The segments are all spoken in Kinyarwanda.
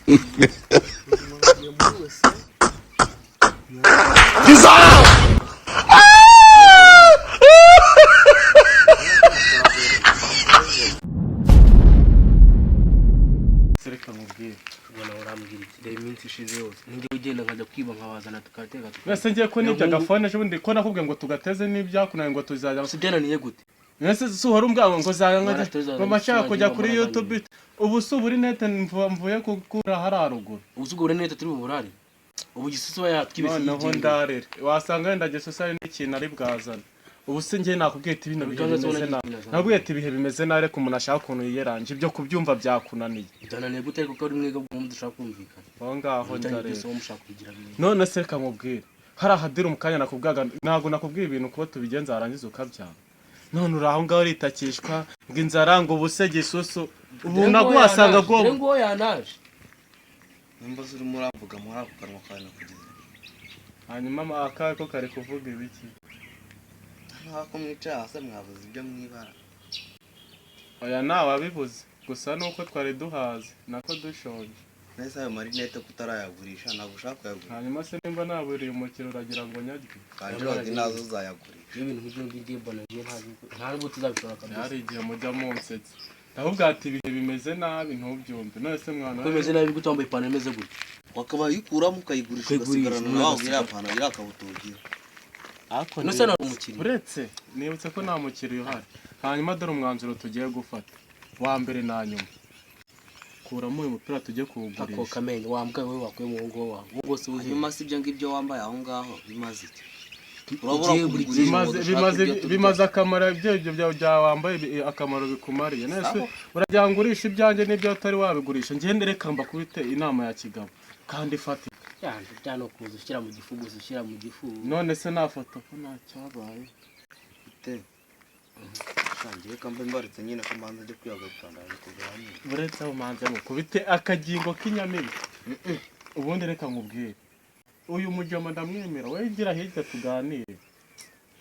Ubuzima bugiye muri wese. Reka mubwire. Ubona urambwira iki? Reba iminsi ishize yose ninjye ugenda nkajya kwiba, nkabazana, tukateka, tukarya. Mbese ngiye ko nibyo agafone ejo bundi ko nakubwiye ngo tugateze n'ibyakunaniye ngo tuzajya Si byananiye gute? Mbese si uhora umbwira ngo zaya Mwana, tuzaza ngo mashaka kujya kuri tuzaza. YouTube? Ubu si uburi nete mvuye gukura hariya ruguru. Ubu si ubwo burenete turi buburare? Ubu Gisusu aba yatwibese. Noneho ndarere wasanga wenda Gisusu hari n'ikintu ari bwazane. Ubu se njye nakubwiye ati bino bihe Cyangwa se bimeze ubona nabi. ikintu azana. Nakubwiye ati ibihe bimeze nabi, ariko umuntu ashaka ukuntu yiyeranje, ibyo kubyumva byakunaniye. Byananiye gute? Ariko ko ari mwebwe ubwo dushaka kumvikana. Aho ngaho Ibijyanye ndarere. byose wowe mushaka kubigira bimwe. None se reka nkubwire, hari ahadira mu kanya nakubwaga, ntabwo nakubwiye ibintu kuba tubigenza warangiza ukabyanga. None uri aho ngaho uritakishwa ngo inzara, ngo ubuse Gisusu ubu nabwo wasanga dore bwo nguwo yanaje. Nimba urimo uravuga muri ako kanwa kawe nakugeze. Hanyuma akawe ko kari kuvuga ibiki? Ntabwo mwicaye hasi mwabuze ibyo mwibara. Oya, ntawe wabibuze, gusa nuko twari duhaze nako dushonje. Nese ayo marinete kutarayagurisha? Ntabwo ushaka kuyagurisha? Hanyuma se nimba naburiye umukiro uragira ngo nyarye? Kanjirodi nazo uzayagurisha. Iyo ibintu nk'ibyo ngibyo mbona ngiye nta nubwo tuzabishobora kabisa. Hari igihe mujya munsetsa, ndavuga ati ibihe bimeze nabi ntubyumve. None se mwana? Ko bimeze nabi gute wambaye ipantaro imeze gutya? Wakabaye uyikuramo ukayigurisha. Ukayigurisha, ugasigarana umuntu nawe agasigara. iriya pantaro, iriya kabutura ugira. Ariko None se nta umukiriya? Uretse nibutse ko nta mukiriya uhari. Hanyuma dore umwanzuro tugiye gufata wa mbere na nyuma: kuramo uyu mupira tujye Ako kuwugurisha. Kamenyo wambwaye wowe wakuye mu ngo wawe wowe rwose wuhiye. Hanyuma si ibyo ngibyo wambaye aho ngaho bimaze iki? Urabura Ugiye buri kubigurisha gihe. ngo Bimaze dushake bimaze ibyo turya. Bimaze akamaro ibyo byawe bya wambaye akamaro bikumariye. None se Sawa. uragira ngo urishe ibyanjye n'ibyo utari wabigurisha? Ngende, reka mbakubite inama ya kigabo kandi ifatika. Yanze byano kuza ushyira mu gifu gusa, ushyira mu gifu. None se nta foto ko nta cyabaye? Ute shangiye reka mbe mbarutse nyine ko mbanza njye kwihagarika, ndaje kugura hamwe. Uretse aho manze mukubite akagingo k'inyamibwa. Ubundi reka nkubwire, uyu mujama ndamwemera. Wowe gira hirya tuganire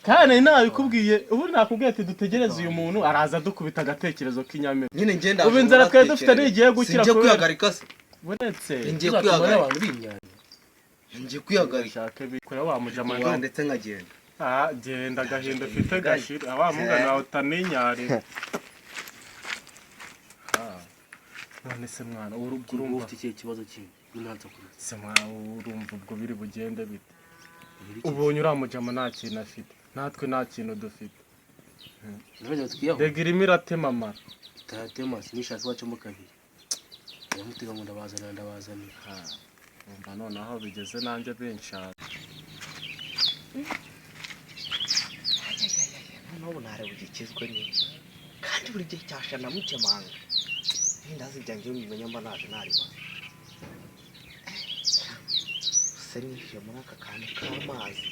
kandi nabikubwiye. Ubu nakubwiye ati dutegereze uyu muntu araza dukubita agatekerezo k'inyamibwa. Nyine ngenda. Ubu inzara twari dufite ntigiye gukira Singiye kubera- kwihagarika se? Uretse Ngiye tuzatuma kwihagarika. n'abantu bimyanya. Ngiye kwihagarika. Shake bikora wa mujama. Wa ndetse nkagenda. Ah, genda, agahinda ufite gashira wa mugana wawe utaninyarira. Ah, none se mwana Urumva urumva ufite ikihe kibazo kindi n'intanza kuruza? Se mwana, urumva ubwo biri bugende bite? Ubonye uriya mujama nta kintu afite, natwe nta kintu dufite. Nabyo twiyaho. Rega irimo iratema amara. Itatema sinishaka bacamo kabiri, ndamutega ngo ndabazanira, ndabazanira. Umva noneho aho bigeze nanjye binshaka. Noneho ntareba ugikizwe n'iki kandi buri gihe cyasha ndamukemanga n'indazi byanjye iyo mbimenya mba naje narima se nishe muri aka kantu k'amazi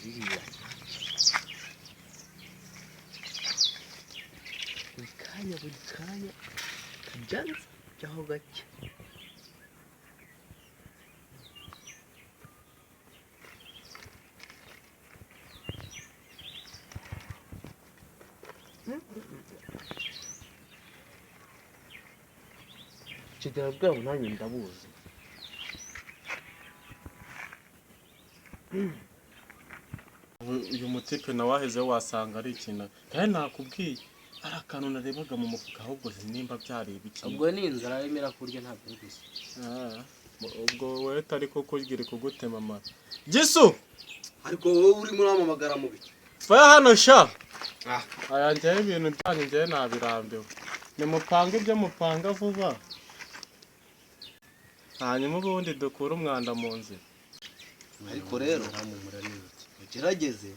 ririya buri kanya, buri kanya kajyanza jyaho gake. Kigera bwabo nanjye ndabuzi. Uyu mutipe nawe ahezeho wasanga ari ikintu kandi nakubwiye ari akantu narebaga mu mufuka, ahubwo nimba byari ibiki. Ubwo ni inzara yemera kurya, ntabwo ari gusa. Ah, ubwo wowe utari kukurya iri kugutema amara. Gisu! Ariko wowe urimo uramamagara mu biki? Vaya hano sha. Ah. Aya njyewe ibintu byanyu njyewe nabirambiwe. Nimupange ibyo mupanga vuba, hanyuma ubundi dukure umwanda mu nzira. Ariko rero Uramumura ni iki? Ugerageze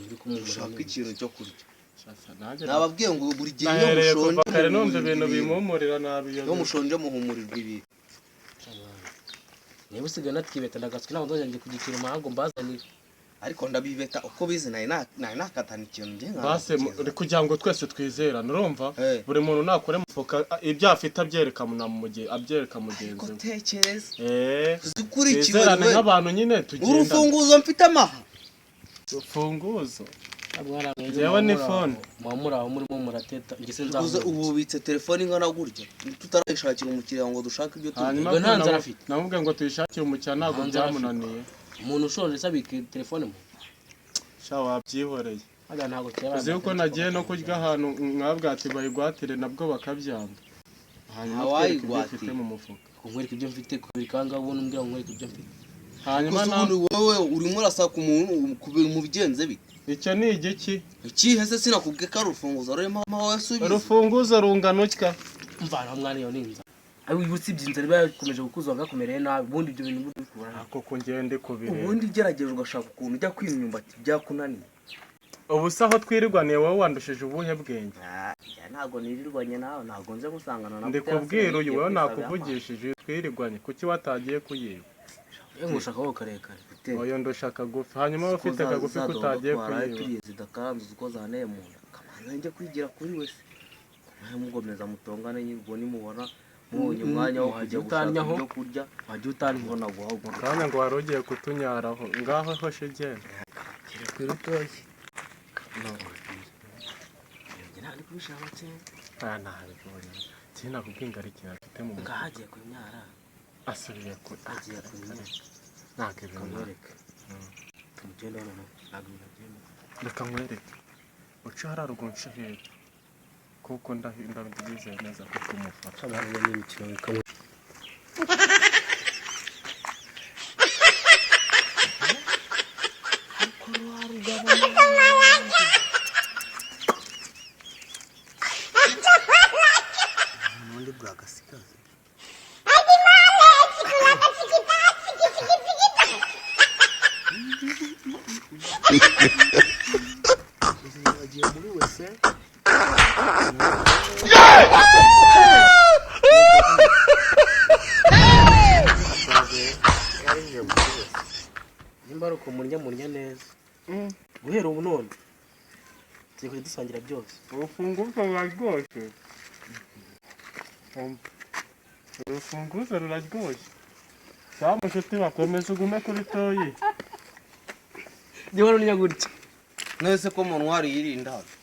Uri kumumura ushake ni iki? ikintu cyo kurya. Sasa nanjye Nababwiye ngo buri gihe iyo nahereye mushonje kuva kare numva muhumurirwa ibintu ibintu. bimpumurira Iyo nabiyobewe. mushonje muhumurirwa ibintu. Niba usigaye natwibeta ndagatswe, ntabwo nzongera njye kugikira umuhango mbazanire. Ariko ndabibeta uko bizi, nari nakatana ikintu njye nkanga Base kugeza. kugira ngo twese twizerane, urumva? Eh. Buri muntu nakure mufuka ibyo afite abyereka na abyereka mugenzi Ariko we. tekereza Eh, uzikurikiwe twizerane nk'abantu nyine tugendana. urufunguzo mfite amaha. Urufunguzo. Njyewe ni phone. Muba muri aho murimo murateta ngese Uze nzahuza. ubu ubitse telefone ingana gutya tutarayishakira umukiriya ngo dushake ibyo turya. Hanyuma Ubwo nta nzara afite. Namubwiye ngo tuyishakire umukiriya, ntabwo Nta nzara afite. byamunaniye. Umuntu ushonje se abika telefone mu Sha, wabyihoreye. Hajya ntabwo kera. Uzi yuko nagiye no kurya ahantu mwabwa ati bayigwatire, nabwo bakabyanga. Hanyuma twereke ibyo Ntawayigwatira. ufite mu mufuka. Nkwereka ibyo mfite kubiri kangahe ubundi umbwira ngo nkwereke ibyo mfite? Hanyuma Gusa na ubundi wowe urimo urasaka umuntu mu bigenze bite? Icyo ni igiki? Ikihe se? Sinakubwiye ko ari urufunguzo rurimo wowe subiza. Urufunguzo rungana utya. Mvana mwana, iyo ni inzara. Ariko ubu usibye inzara iba yakomeje gukuza bagakumereye nabi, ubundi ibyo bintu bikura. Ako kongera ndi kubireba. Ubundi ugerageje ugashaka ukuntu ujya kwiba imyumbati byakunaniye. Ubu se aho twirirwaniye wowe wandushije ubuhe bwenge? Ntabwo nirirwanye nawe, ntabwo nze gusangana nawe. Ndi kubwira uyu, wowe nakuvugishije twirirwanye, kuki watagiye kuyiba? Yewe ngushaka wowe karekare. Oyo ndusha kagufi. Hanyuma wowe ufite kagufi ko utagiye kuyiba? Turiye zidakaranze uko zanteye mu nda, kamanza njye kwigira kuri wese mugomeza mutongane nyine. Ubwo nimubona mubonye umwanya wo kujya gushaka Utanyaho. ibyo kurya, Wajya utanywa. ubona guhaguruka. Kanya ngo wari ugiye kutunyaraho ngaho, hoshe genda. Kera ku rutoki ntabwo kubishaka cyane. Aya ntabibonye, sinakubwiye ngo ari ikintu afite mu mufuka. Ngaho agiye kunyara. Asubiye kure. Agiye kunyara. Ntabwo ibintu Kamwereke. Tumugende noneho, ntabwo ibintu byemewe. Reka nkwereke, uce hariya ruguru nce hepfo, kuko ndabyizeye neza ko tumufata. Abantu ni imikino bikamwe. Ubundi bwagasigaze. Agiye muri wese. Nimba ari uko murya, murya neza. Guhera ubu none tugiye kujya dusangira byose. Urufunguzo ruraryoshye. Urufunguzo ruraryoshye. Sawa mushuti, bakomeza ugume kuri toyi. Njyewe nurya gutya. Nese ko mu ntwari yirindazi.